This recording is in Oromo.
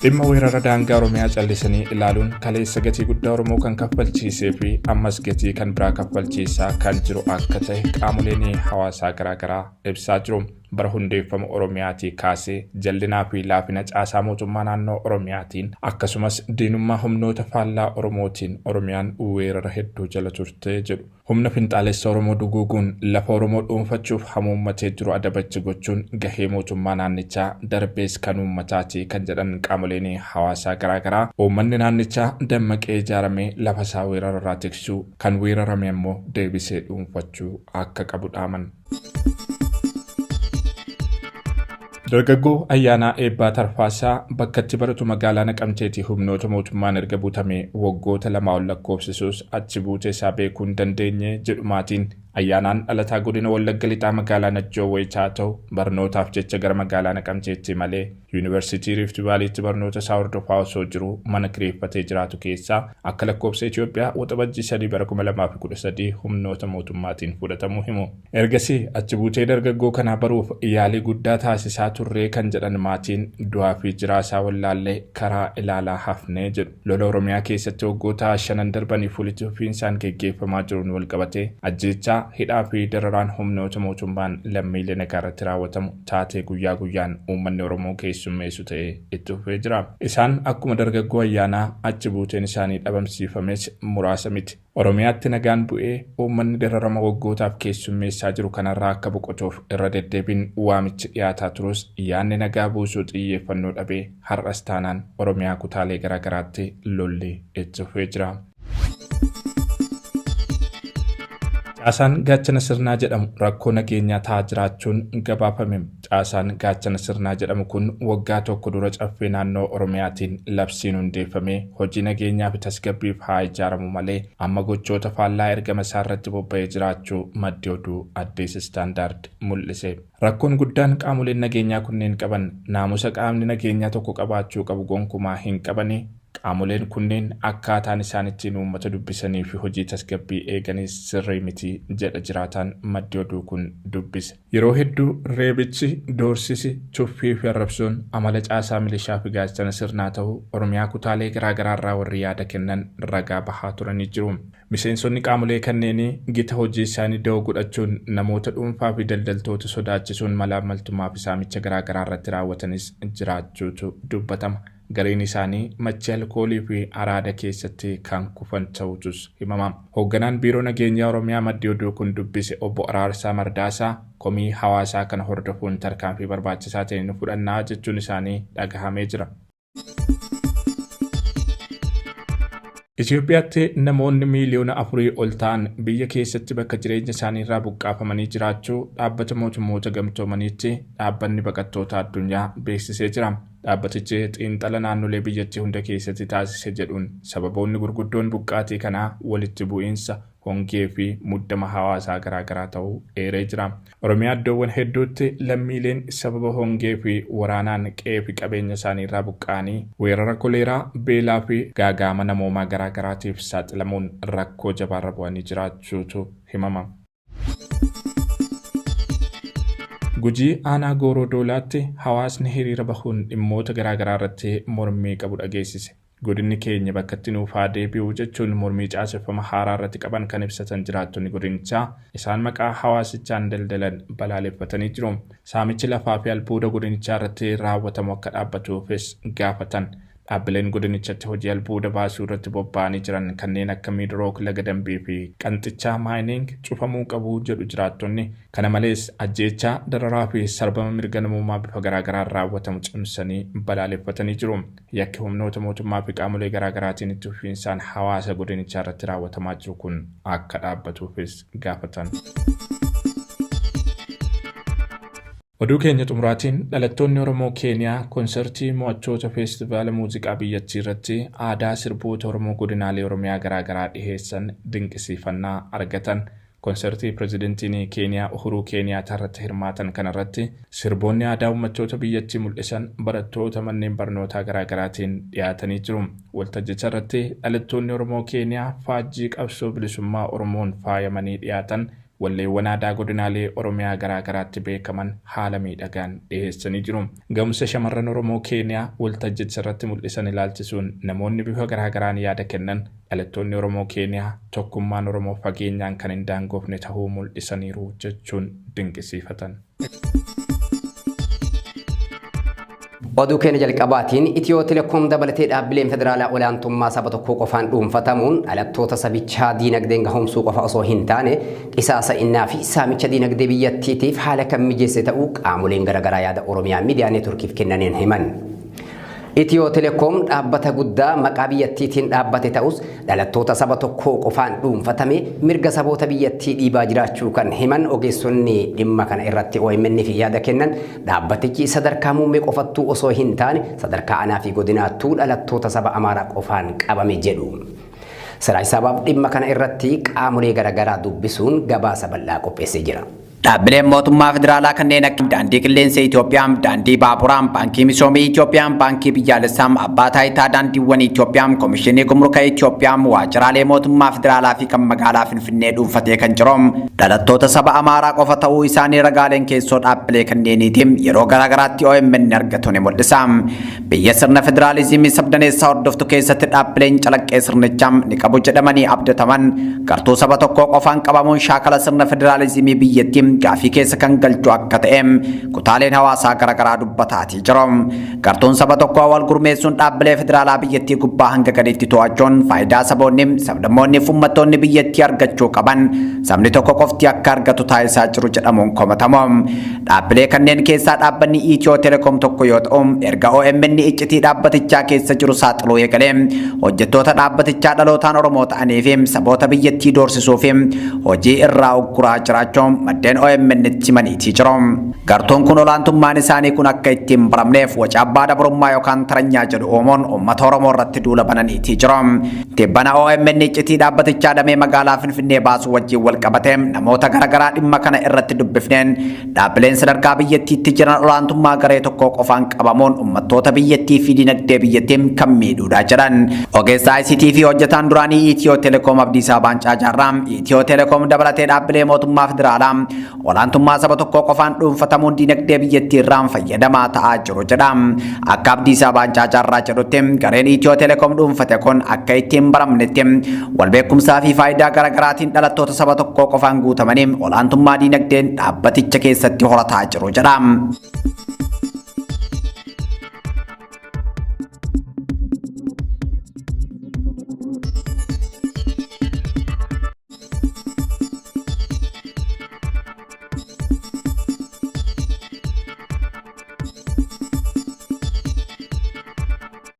Dhimma weerara daangaa Oromiyaa callisanii ilaaluun kaleessa gatii guddaa Oromoo kan kaffalchiisee fi ammas gatii kan biraa kaffalchiisaa kan jiru akka ta'e qaamoleen hawaasaa garaagaraa ibsaa jiru. Bara hundeeffama Oromiyaatii kaasee jallinaa fi laafina caasaa mootummaa naannoo Oromiyaatiin akkasumas diinummaa humnoota faallaa Oromootiin Oromiyaan weerara hedduu jala turte jedhu. Humna finxaalessa Oromoo duguuguun lafa Oromoo dhuunfachuuf hamuummatee jiru adabachi gochuun gahee mootummaa naannichaa darbees kan uummataati kan jedhan qaamoleen hawaasaa garaagaraa uummanni naannichaa dammaqee ijaaramee lafa isaa weerararraa tiksuu kan weerarame ammoo deebisee dhuunfachuu akka qabu dhaaman. Dargaggoo Ayyaanaa Eebbaa Tarfaasaa bakka itti baratu magaalaa Naqamteetii humnoota mootummaan erga butamee waggoota lamaa ol lakkoofsisuus achi buutee isaa beekuu hin dandeenye jedhu maatiin. Ayyaanaan dhalataa godina Wallagga Lixaa magaalaa Najjoo wayitaa ta'u barnootaaf jecha gara magaalaa Naqamteetti malee Yuunivarsiitii Riifti Vaaliitti barnoota isaa hordofaa osoo jiruu mana kireeffatee jiraatu keessaa akka lakkoofsa Itoophiyaa Waxabajjii 3 bara 2013 humnoota mootummaatiin fudhatamuu himu. Ergasii achi buutee dargaggoo kanaa baruuf yaalii guddaa taasisaa turree kan jedhan maatiin du'aa fi jiraa isaa wallaallee karaa ilaalaa hafne jedhu. Lola Oromiyaa keessatti waggoota shanan darbaniif walitti fufiinsaan geggeeffamaa jiruun walqabatee ajjeechaa, hidhaa fi dararaan humnoota mootummaan lammiilee nagaa irratti raawwatamu taatee guyyaa guyyaan uummanni Oromoo keessummeessu ta'ee itti fufee jira. Isaan akkuma dargaggoo Ayyaanaa achi buuteen isaanii dhabamsiifames muraasa miti. Oromiyaatti nagaan bu'ee uummanni dararama waggootaaf keessummeessaa jiru kanarraa akka boqotuuf irra deddeebiin waamichi dhiyaataa turus yaadni nagaa buusuu xiyyeeffannoo dhabee har'as taanaan Oromiyaa kutaalee garaagaraatti lolli itti fufee jira. Caasaan gaachana sirnaa jedhamu rakkoo nageenyaa ta'aa jiraachuun gabaafame. Caasaan gaachana sirnaa jedhamu kun waggaa tokko dura caffee naannoo Oromiyaatiin labsiin hundeeffamee hojii nageenyaa fi tasgabbiif haa ijaaramu malee amma gochoota faallaa ergama isaa irratti bobba'ee jiraachuu maddi oduu Addis Standard mul'ise. Rakkoon guddaan qaamoleen nageenyaa kunneen qaban naamusa qaamni nageenyaa tokko qabaachuu qabu gonkumaa hin qabani. Qaamoleen kunneen akkaataan isaan ittiin uummata dubbisanii fi hojii tasgabbii eeganis sirrii miti jedha jiraataan maddi oduu kun dubbise. Yeroo hedduu reebichi, doorsisi, tuffii fi arrabsoon amala caasaa milishaa fi gaachana sirnaa ta'uu Oromiyaa kutaalee garaa garaarraa warri yaada kennan ragaa bahaa turanii jiru. Miseensonni qaamolee kanneenii gita hojii isaanii da'oo godhachuun namoota dhuunfaa fi daldaltoota sodaachisuun malaammaltummaa fi saamicha garaa garaa irratti raawwatanis jiraachuutu dubbatama. Gariin isaanii machii alkoolii fi araada keessatti kan kufan ta'uutus himama. Hoogganaan Biiroo Nageenyaa Oromiyaa maddi oduu kun dubbise Obbo Araarsaa Mardaasaa komii hawaasaa kana hordofuun tarkaanfii barbaachisaa ta'e ni fudhanna jechuun isaanii dhagahamee jira. Itoophiyaatti namoonni miiliyoona afurii ol ta'an biyya keessatti bakka jireenya isaaniirraa buqqaafamanii jiraachuu dhaabbata mootummoota gamtoomaniitti dhaabbanni baqattoota addunyaa beeksisee jira. Dhaabbatichi xiinxala naannolee biyyattii hunda keessatti taasise jedhuun sababoonni gurguddoon buqqaatii kanaa walitti bu'iinsa, hongee fi muddama hawaasaa garaa garaa ta'uu eeree jira. Oromiyaa iddoowwan hedduutti lammiileen sababa hongee fi waraanaan qe'ee fi qabeenya isaanii irraa buqqa'anii weerara koleeraa, beelaa fi gaaga'ama namoomaa garaa garaatiif saaxilamuun rakkoo jabaarra bu'anii jiraachuutu himama. Gujii aanaa Gooroo Doolaatti hawaasni hiriira bahuun dhimmoota garaa garaa irratti mormii qabu dhageessise. Godinni keenya bakkatti nuuf haa deebi'u jechuun mormii caaseffama haaraa irratti qaban kan ibsatan jiraattonni godinichaa isaan maqaa hawaasichaan daldalan balaaleffatanii jiru. Saamichi lafaa fi albuuda godinichaa irratti raawwatamu akka dhaabbatuufis gaafatan. Dhaabbileen godinichatti hojii albuuda baasuu irratti bobba'anii jiran kanneen akka Miidrook Laga Dambii fi Qanxichaa Maayining cufamuu qabu jedhu jiraattonni. Kana malees ajjeechaa, dararaa fi sarbama mirga namoomaa bifa garaagaraan raawwatamu cimsanii balaaleffatanii jiru. Yakki humnoota mootummaa fi qaamolee garaagaraatiin itti fufiinsaan hawaasa godinichaa irratti raawwatamaa jiru kun akka dhaabbatuufis gaafatan. Oduu keenya xumuraatiin dhalattoonni Oromoo Keeniyaa konsartii mo'attoota feestivaala muuziqaa biyyattii irratti aadaa sirboota Oromoo godinaalee Oromiyaa garaa garaa dhiheessan dinqisiifannaa argatan. Konsartii pirezidantiin Keeniyaa Uhuruu Keeniyaataa irratti hirmaatan kanarratti sirboonni aadaa uummattoota biyyattii mul'isan barattoota manneen barnootaa garaa garaatiin dhiyaatanii jiru. Waltajjicha irratti dhalattoonni Oromoo Keeniyaa faajjii qabsoo bilisummaa Oromoon faayamanii dhiyaatan Walleewwan aadaa godinaalee Oromiyaa garaa garaatti beekaman haala miidhagaan dhiheessanii jiru. Gahumsa shamarran Oromoo Keeniyaa waltajjicharratti mul'isan ilaalchisuun namoonni bifa garaa garaan yaada kennan dhalattoonni Oromoo Keeniyaa tokkummaan Oromoo fageenyaan kan hin daangofne tahuu mul'isaniiru jechuun dinqisiifatan. Oduu keenya jalqabaatiin Itiyoo Telekoom dabalatee dhaabbileen federaalaa olaantummaa saba tokkoo qofaan dhuunfatamuun dhalattoota sabichaa diinagdeen gahoomsuu qofa osoo hin taane qisaasa'inaa fi saamicha diinagdee biyyattiitiif haala kan mijeesse ta'uu qaamoleen garaagaraa yaada Oromiyaa Miidiyaa Neetworkiif kennaniin himan. Itiyoo Telekoom dhaabbata guddaa maqaa biyyattiitiin dhaabbate ta'us dhalattoota saba tokkoo qofaan dhuunfatame mirga saboota biyyattii dhiibaa jiraachuu kan himan ogeessonni dhimma kana irratti OMN fi yaada kennan dhaabbatichi sadarkaa muummee qofattuu osoo hin taane sadarkaa aanaa fi godinaattuu dhalattoota saba Amaaraa qofaan qabame jedhu. Siraaj Sabaaf dhimma kana irratti qaamolee garaagaraa dubbisuun gabaasa bal'aa qopheessee jira. Dhaabbileen mootummaa federaalaa kanneen akka Daandii Qilleensa Itoophiyaa, Daandii Baaburaa, Baankii Misoomii Itoophiyaa, Baankii Biyyaalessaa, Abbaa Taayitaa Daandiiwwan Itoophiyaa, Komishinii Gumruka Itoophiyaa, waajjiraalee mootummaa federaalaa fi kan magaalaa Finfinnee dhuunfatee kan jiru dhalattoota saba Amaaraa qofa ta'uu isaanii ragaaleen keessoo dhaabbilee kanneeniitiin yeroo garaagaraatti OMN argatu ni mul'isa. Biyya sirna federaalizimii sabdaneessaa hordoftu keessatti dhaabbileen calaqqee sirnichaa ni qabu jedhamanii abdataman gartuu saba tokkoo qofaan qabamuun shaakala sirna federaalizimii biyyattii gaafii keessa kan galchu akka ta'e kutaaleen hawaasaa garaagaraa dubbataatii jiru. Gartuun saba tokkoo wal gurmeessuun dhaabbilee federaalaa biyyattii gubbaa hanga gadiitti to'achuun faayidaa saboonni, sablammoonni fi uummattoonni biyyattii argachuu qaban sabni tokko qofti akka argatu taasisaa jiru jedhamuun komatamu. Dhaabbilee kanneen keessaa dhaabbanni Itiyoo Telekoom tokko yoo ta'u, erga OMN iccitii dhaabbatichaa keessa jiru saaxiluu eegalee hojjettoota dhaabbatichaa dhalootaan Oromoo ta'anii fi saboota biyyattii doorsisuu fi hojii irraa ugguraa jiraachuu maddeen OMN itti himaniitii jiru. Gartuun kun olaantummaan isaanii kun akka itti hin baramneef waca abbaa dabrummaa yookaan taranyaa jedhu uumuun uummata Oromoo irratti duula bananiitii jiru. Tibbana OMN iccitii dhaabbatichaa damee magaalaa Finfinnee baasuu wajjin wal qabatee namoota garaagaraa dhimma kana irratti dubbifneen dhaabbileen sadarkaa biyyattiitti jiran olaantummaa garee tokkoo qofaan qabamuun uummattoota biyyattii fi dinagdee biyyattii kan miidhuudha jedhan. Ogeessa ICT fi hojjetaan duraanii Itiyoo Telekoom Abdiisaa Baancaa Jaarraa Itiyoo Telekoom dabalatee dhaabbilee mootummaa federaalaa olaantummaa saba tokkoo qofaan dhuunfatamuun dinagdee biyyattii irraan fayyadamaa ta'aa jiru jedha. Akka Abdiisaa Baancaa Jaarraa jedhutti gareen Itiyoo Telekoom dhuunfate kun akka itti hin baramnetti wal beekumsaa fi faayidaa garaagaraatiin dhalattoota saba tokkoo qofaan guutamanii olaantummaa dinagdeen dhaabbaticha keessatti horataa jiru jedha.